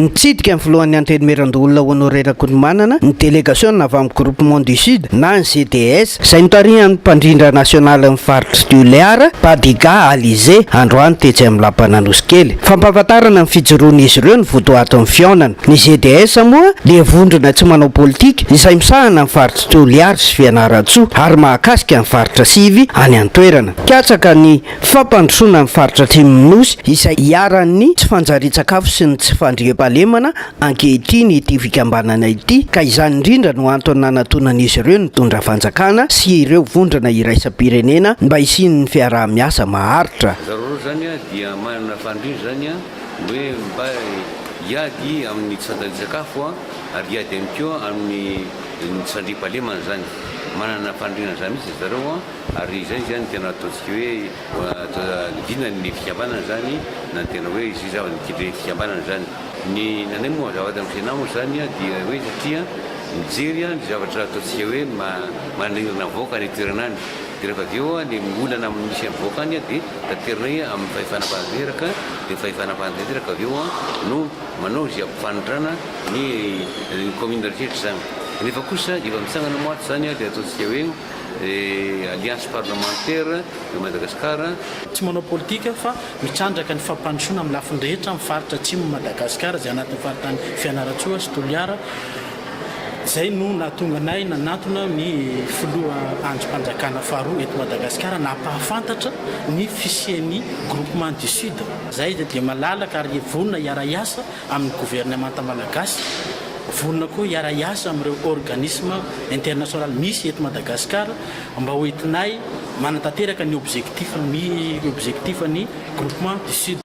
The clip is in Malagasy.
Nitsidika ny filohan'ny Antenimierandoholona Honoré Rakotomanana ny delegasiona avy amin'ny Groupement du Sud na ny GDS izay notarihan'ny mpandrindra nasionalin'ny faritr'i Tuléar, Badiga Alizé, androany tetsy amin'ny lapan'Anosikely. Fampahafantarana ny fijoroan'izy ireo ny votoatin'ny fihaonana. Ny GDS moa dia vondrona tsy manao politika izay misahana ny faritr'i Toliara sy Fianarantsoa ary mahakasika ny faritra sivy any an-toerana. Mikatsaka ny fampandrosoana ny faritra atsimon'ny Nosy izay iharan'ny tsy fanjarian-tsakafo sy ny tsy fandriampahalemana ankehitriny ity fikambanana ity ka izany indrindra no antony nanatonan'izy ireo ny mpitondra fanjakana sy ireo vondrona iraisam-pirenena mba hisian'ny fiaraha-miasa maharitra. Zareo ireo izany dia manana faniriana izany ny hoe mba hiady amin'ny tsy fanjarian-tsakafo ary hiady ihany koa amin'ny tsy fandriampahalemana izany. Manana faniriana an'izany mihitsy zareo. Ary izay izany no tena ataontsika hoe vinan'ny fikambanana izany na ny tena hoe izay zava-nikendren'ny fikambanana izany. Ny anay moa zavatra amin'ny Sénat moa izany dia hoe satria mijery ny zavatra ataontsika hoe manahirana ny vahoaka any an-toerana any. Dia rehefa avy eo ny olana misy amin'ny vahoaka any dia taterinay amin'ny fahefana mpanatanteraka dia ny fahefana mpanatanteraka avy eo no manao izay hampifanindrana ny commune rehetra izany. Nefa kosa efa mitsangana moa ato izany ilay ataontsika hoe Alliance parlementaire de Madagascar. Tsy manao politika fa mitrandraka ny fampandrosoana amin'ny lafiny rehetra amin'ny faritra atsimon'i Madagasikara izay anatin'ny faritany Fianarantsoa sy Toliara. Izay no nahatonga anay nanantona ny filoha andrim-panjakana faharoa eto Madagasikara nampahafantatra ny fisian'ny Groupement du Sud. Izahay dia malalaka ary vonona hiara-hiasa amin'ny governemanta malagasy, vonona koa hiara-hiasa amin'ireo organisme international misy eto Madagasikara mba ho entinay manatanteraka ny objectif ny objectif ny groupement du sud.